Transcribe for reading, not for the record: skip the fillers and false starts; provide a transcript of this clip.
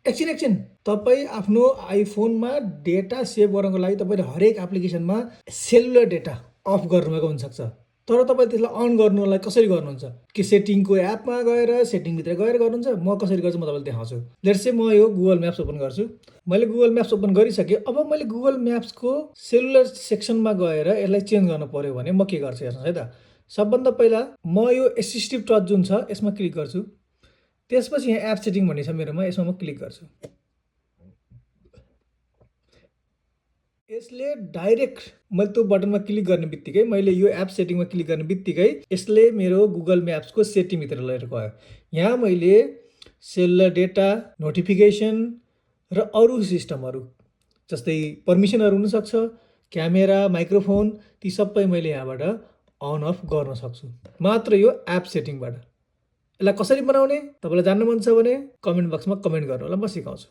एकछिन तपाईँ आफ्नो आइफोनमा डेटा सेभ गर्नको लागि तपाईँले हरेक एप्लिकेसनमा सेलुलर डेटा अफ गर्नुभएको हुनसक्छ, तर तपाईँ त्यसलाई अन गर्नुलाई कसरी गर्नुहुन्छ? कि सेटिङको एपमा गएर सेटिङभित्र गएर गर्नुहुन्छ? म कसरी गर्छु म तपाईँलाई देखाउँछु। लेट्स से म यो गुगल म्याप्स ओपन गर्छु। मैले गुगल म्याप्स ओपन गरिसकेँ। अब मैले गुगल म्याप्सको सेलुलर सेक्सनमा गएर यसलाई चेन्ज गर्नु पर्यो भने म के गर्छु हेर्नुहोस् है त। सबभन्दा पहिला म यो एसिस्टिभ टच जुन छ यसमा क्लिक गर्छु। त्यसपछि यहाँ एप सेटिङ भन्ने छ मेरोमा, यसमा म क्लिक गर्छु। यसले डाइरेक्ट मैले त्यो बटनमा क्लिक गर्ने बित्तिकै, मैले यो एप सेटिङमा क्लिक गर्ने बित्तिकै यसले मेरो गुगल म्याप्सको सेटिङभित्र लिएर गयो। यहाँ मैले सेलुलर डेटा, नोटिफिकेसन र अरू सिस्टमहरू जस्तै पर्मिसनहरू हुनसक्छ, क्यामेरा, माइक्रोफोन, ती सबै मैले यहाँबाट अन अफ गर्न सक्छु मात्र यो एप सेटिङबाट। यसलाई कसरी बनाउने तपाईँलाई जान्नु मन छ भने कमेन्ट बक्समा कमेन्ट गर्नु होला, म सिकाउँछु।